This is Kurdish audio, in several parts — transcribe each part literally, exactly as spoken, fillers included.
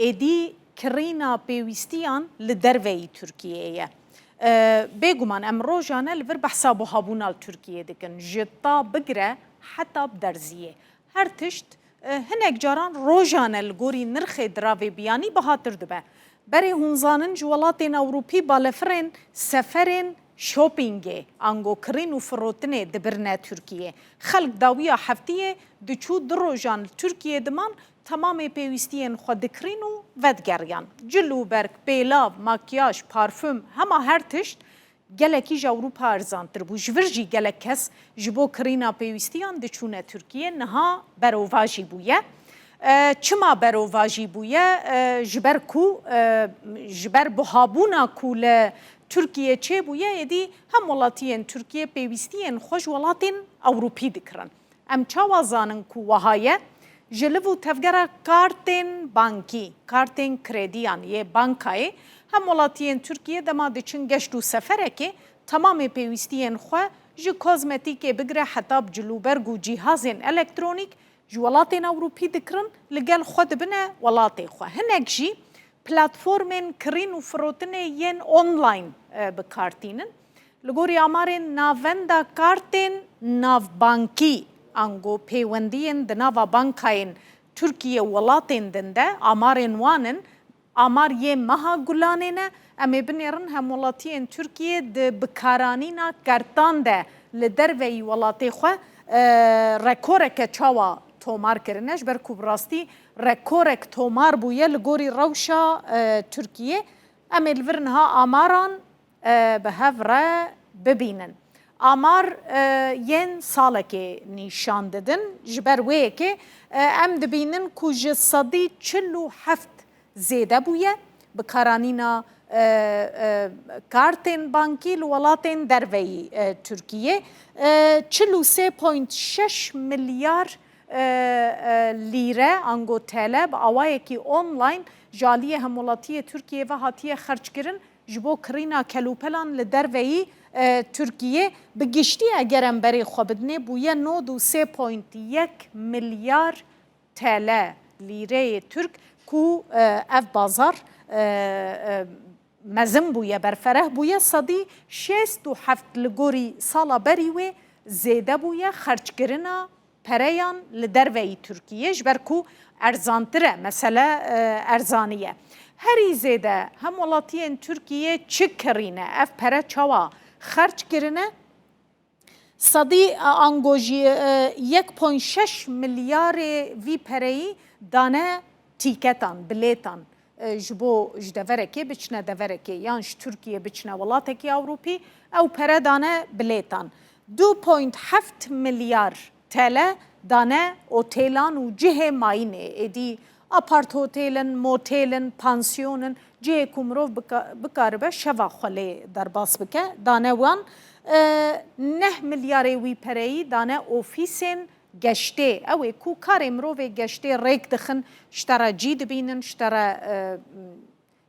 êdî kirîna pêwîstiyan li derveyî Tirkiyeyê ye. E, Bêguman em rojane li vir behsa buhabûna li Tirkiyê dikin. Ji ta bigire heta bi derziyê. Her tişt, e, hinek caran rojane li gorî nirxê diravê biyanî bihatir dibe. Berê hûn zanin ji welatên Ewropî balefirên seferên shoppingê, ango kirîn û firotinê dibirine Tirkiyê. Xelk dawiya heftiyê diçû du rojan li Tirkiyê diman, temamê pêwîstiyên xwe dikirîn û vedigeriyan. Cil û berg, pêlav, makyaj, parfum, hema her tişt gelekî ji Ewropa erzantir bû. Ji vir jî gelek kes ji bo kirîna pêwîstiyan diçûne Tirkiyê, niha berovajî bûye. E, çima berovajî bûye? E, ji ber ku, e, ji ber buhabûna ku li Tirkiyê çêbûye, êdî hem welatiyên Tirkiyê pêwîstiyên xwe ji welatên Ewropî dikirin. Em çawa zanin ku wiha ye? Ji liv û tevgera kartên bankî, kartên krediyan yê bankayê, hem welatiyên Tirkiyê dema diçin geşt û seferekê, temamê pêwîstiyên xwe ji kozmetîkê bigire heta bi cil û berg û cîhazên elektronîk ji welatên Ewropî dikirin, li gel xwe dibine welatê xwe. Hinek jî platformên kirîn û firotinê yên online, e, bi kar tînin. Li gorî amarên Navenda Kartên Navbankî, ango pêwendiyên di nava bankayên Tirkiye û welatên din de, amarên wan in, amar yê meha Gulanê ne. Em ê binêrin hemwelatiyên Tirkiye di bikaranîna kartan de li derveyî welatê xwe, e, rekoreke çawa tomar kirine, ji ber ku bi rastî rekorek tomar bûye li gorî rewşa, e, Tirkiye. Em ê li vir niha amaran, e, bi hev re bibînin. Amar, e, yên salekê nîşan didin. Ji ber wê yekê, e, em dibînin ku ji sedî çil û heft zêde bûye bikaranîna, e, e, kartên bankî li welatên derveyî, e, Tirkiyê. E, çil û sê point şeş milyar, e, e, lîre, ango T L, bi awayekî online ji aliyê hemwelatiyê Tirkiyê ve hatiye xerckirin. Ji bo kirîna kelûpelan li derveyî, e, Tirkiyê, bi giştî eger em berê xwe bidinê, bûye nod û sê point yek milyar T L, lîreyê Tirk, ku, e, ev bazar, e, e, mezin bûye, berfereh bûye, sedî şêst û heft li gorî sala berî wê zêde bûye xerckirina pereyan li derveyî Tirkiyê, ji ber ku erzantir e, mesele, e, erzanî ye. Herî zêde hemwelatiyên Tirkiyê çi kirîne, ev pere çawa xerc kirine? Sedî, e, ango jî, e, yek point şeş milyarê vî pereyî dane tîketan, bilêtan, e, ji bo ji deverekê biçine deverekê, yan ji Tirkiyê biçine welatekî Ewropî, ew pere dane bilêtan. Du point heft milyar T L dane otêlan û cihê mayînê, êdî apart-otêl in, motel in, pansiyon in, cihê ku mirov bika-, bikaribe şeva xwe lê derbas bike, dane wan. E, neh milyarê wî pereyî dane ofîsên geştê. Ew ê ku karê mirovê geştê rêk dixin, ji te re cî dibînin, ji te re, e,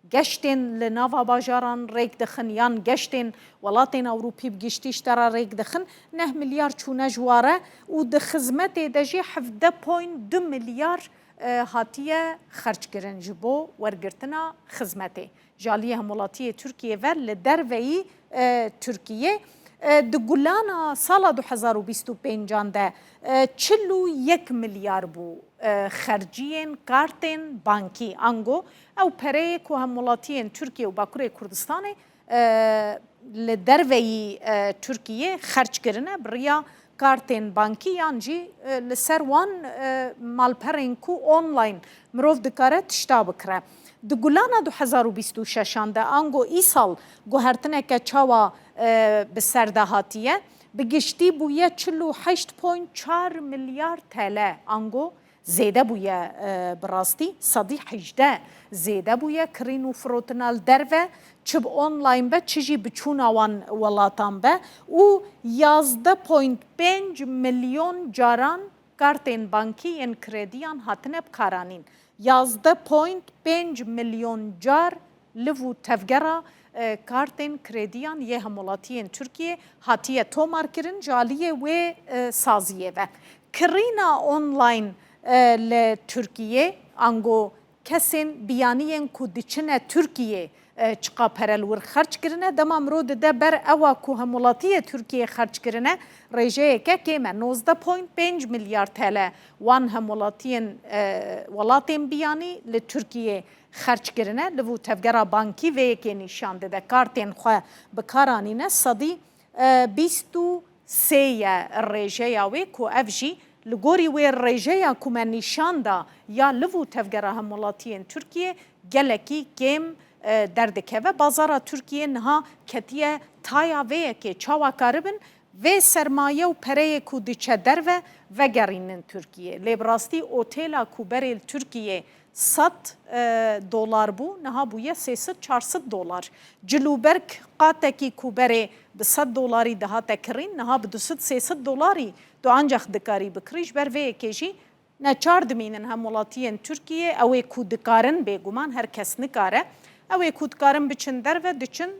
geştên li nava bajaran rêk dixin, yan geştên welatên Ewropî bi giştî ji te re rêk dixin, neh milyar çûne ji wa re û di xizmetê de jî hevdeh point du milyar, e, hatiye xerckirin ji bo wergirtina xizmetê. Ji aliyê hemwelatiyê Tirkiyê ve li derveyî, e, Tirkiyê, e, di gulana sala du hezar û bîst û pêncan de, e, çil û yek milyar bû, e, xerciyên kartên bankî. Ango ew pereyê ku hemwelatiyên Tirkiye û Bakurê Kurdistanê, e, li derveyî, e, Tirkiyê xerc kirine, bi riya kartên bankî yan jî, e, li ser wan, e, malperên ku online mirov dikare tişta bikire. Di gulana du hezar û bîst û şeşan de ango îsal guhertineke çawa, e, bi ser de hatiye, bi giştî bûye çil û heşt point çar milyar T L, ango zêde bûye, e, bi rastî sedî hejdeh zêde bûye kirîn û firotina li derve, çi bi online be, çi jî bi çûna wan welatan be û yazdeh point pênc milyon caran kartên bankî yên krediyan hatine bikaranîn. Yazdeh point pênc milyon car liv û tevgera, e, kartên krediyan yê hemwelatiyên Tirkiyê hatiye tomarkirin ji aliyê wê, e, saziyê ve. Kirîna online, e, li Tirkiyê, ango kesên biyaniyên ku diçine Tirkiyê, e, çiqa pere li wir xerc kirine, dema mirov dide ber ewa ku hemwelatiyê Tirkiyê xerc kirine, rêjeyeke kêm e, nozdeh point pênc milyar T L wan hemwelatiyên, e, welatên biyanî li Tirkiyê xerc kirine. Liv û tevgera bankî vê yekê nîşan dide. Kartên xwe bi kar anîne, sedî, e, bîst û sê ye rêjeya wê, ku ev jî li gorî wê rêjeya ku me nîşan da ya liv û tevgera hemwelatiyên Tirkiyê gelekî kêm, e, derdikeve. Bazara Tirkiyê niha ketiye taya vê yekê. Çawa karibin vê sermaye û pereyê ku diçe derve vegerînin Tirkiyê? Lê bi rastî otêla ku berê li Tirkiyê sed, e, dolar bû, niha bûye sê sed çar sed dolar. Cil û berg qatekî ku berê bi sed dolarî dihate kirîn, niha bi du sed sê sed dolarî tu ancax dikarî bikirî. Ji ber vê yekê jî neçar dimînin hemwelatiyên Tirkiyê, ew ê ku dikarin, bêguman her kes nikare, ew ê ku dikarin biçin derve, diçin,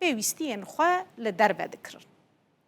pêwîstiyên xwe li derve dikirin.